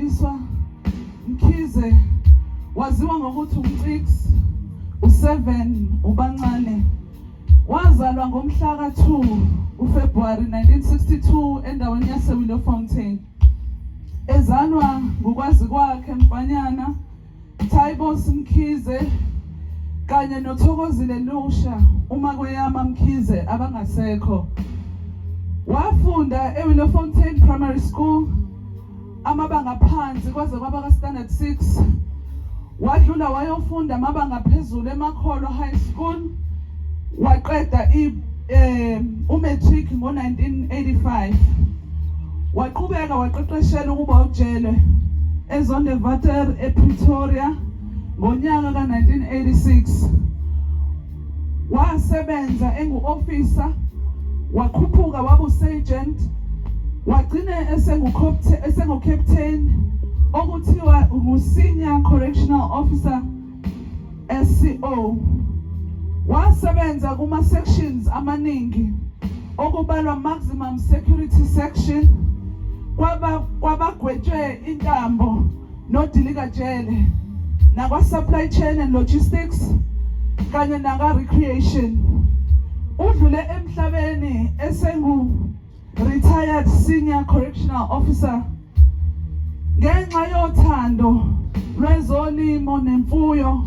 Xoliswa Mkhize waziwa ngokuthi uMcix, u7 ubancane. Wazalwa ngomhla ka-2 uFebruwari 1962 endaweni yaseWillowfontein. Ezalwa ngokwazi kwakhe Mfanyana Thaibos Mkhize kanye noThokozile Lusha uMakweyama Mkhize abangasekho. Wafunda eWillowfontein Primary School amabanga aphansi kwaze kwaba ka-standard 6. Wadlula wayofunda amabanga aphezulu eMakholo High School waqeda umatric ngo-1985. Waqhubeka waqeqeshela ukuba ujele eZonderwater ePretoria ngonyaka ka-1986. Wasebenza engu-officer, wakhuphuka waba usergeant, wagcina esengu-captain okuthiwa ngu-senior correctional officer SCO. Wasebenza kuma-sections amaningi okubalwa maximum security section kwabagwetshwe intambo nodilikajele nakwa-supply chain and logistics kanye naka-recreation. Udlule emhlabeni esengu-retired senior correctional officer ngenxa yothando lwezolimo nemfuyo.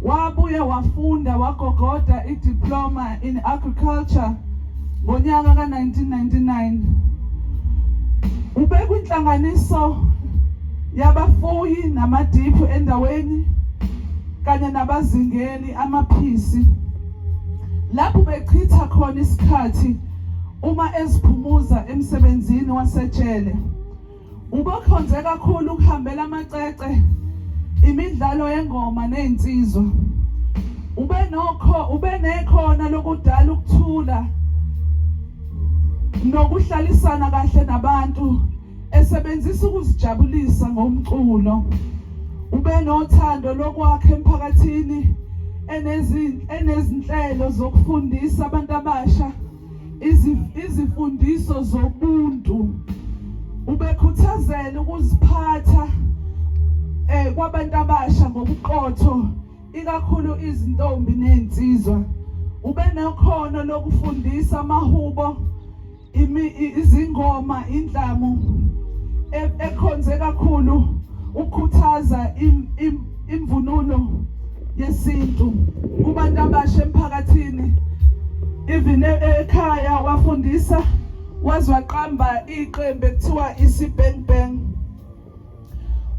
Wabuye wafunda wagogoda i-diploma in agriculture ngonyaka ka-1999. Ubekwinhlanganiso yabafuyi namadiphu endaweni kanye nabazingeli amaphisi lapho bechitha khona isikhathi uma eziphumuza emsebenzini wasejele. Ubekhonze kakhulu ukuhambela amacece, imidlalo yengoma nezinsizwa. Ubenokho ubenekhona lokudala ukuthula nokuhlalisana kahle nabantu esebenzisa ukuzijabulisa ngomculo. Ubenothando lokwakha emphakathini enezinhlelo zokufundisa abantu abasha izifundiso zobuntu. Ubekhuthazela ukuziphatha kwabantu abasha ngobuqotho, ikakhulu izintombi nezinsizwa. Ubenekhono lokufundisa amahubo, izingoma, indlamu ekhonze kakhulu ukukhuthaza imvunulo yesintu kubantu abasha emphakathini. Even ekhaya wafundisa waze waqamba iqembu ekuthiwa isi-Bang Bang.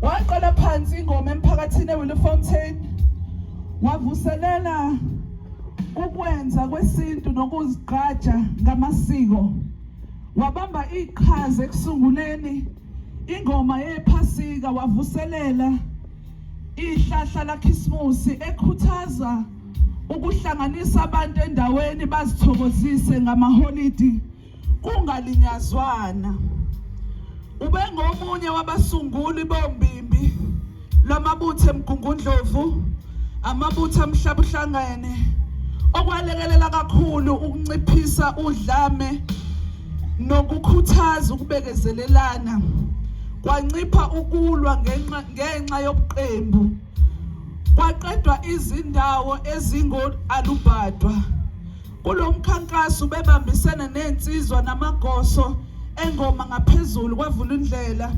Waqala phansi ingoma emphakathini eWillowfontein, wavuselela ukwenza kwesintu nokuzigqaja ngamasiko. Wabamba iqhaza ekusunguleni ingoma yePhasika, wavuselela ihlahla laKhisimusi ekhuthaza ukuhlanganisa abantu endaweni bazithokozise ngamaholidi kungalinyazwana. Ubengomunye wabasunguli bombimbi lwamabutho eMgungundlovu, amabutho aMhlabuhlangene, okwalekelela kakhulu ukunciphisa udlame nokukhuthaza ukubekezelelana, kwancipha ukulwa ngenxa yobuqembu, kwaqedwa izindawo ezingo-alubhadwa. Kulo mkhankaso ubebambisene nezinsizwa namagoso engoma ngaphezulu kwaVulindlela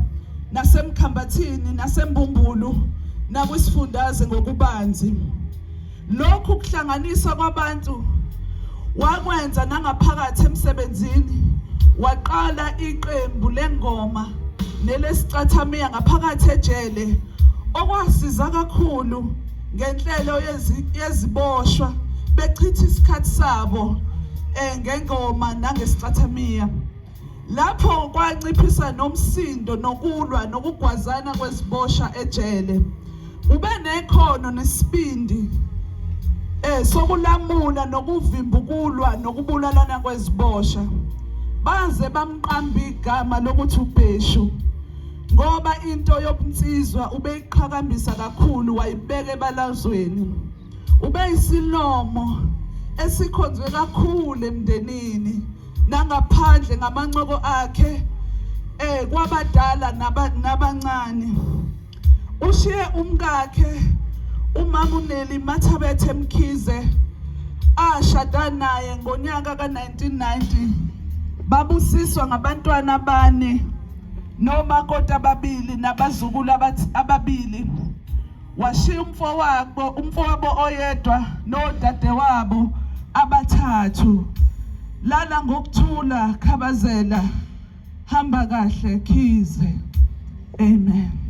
naseMkhambathini naseMbumbulu nakwisifundazwe ngokubanzi. Lokhu kuhlanganiswa kwabantu wakwenza nangaphakathi emsebenzini, waqala iqembu lengoma nelesicathamiya ngaphakathi ejele okwasiza kakhulu ngenhlelo yeziboshwa bechitha isikhathi sabo ngengoma nangesicathamiya. Lapho kwanciphisa nomsindo nokulwa nokugwazana kwezibosha ejele. Ube nekhono nesibindi sokulamula nokuvimba ukulwa nokubulalana kwezibosha. Baze bamqamba igama lokuthi uBheshu ngoba into yobunsizwa ubeyiqhakambisa kakhulu wayibeka ebalazweni. Ubeyisilomo esikhonzwe kakhulu emndenini nangaphandle ngamancoko akhe. Kwabadala nabancane. Ushiye umkakhe umama uNeli Mathabethe Mkhize ashada naye ngonyaka ka-1990. Babusiswa ngabantwana abane nomakoti ababili nabazukulu ababili. Washiya umfowabo oyedwa nodadewabo abathathu. Lala ngokuthula, Khabazela. Hamba kahle, Khize. Amen.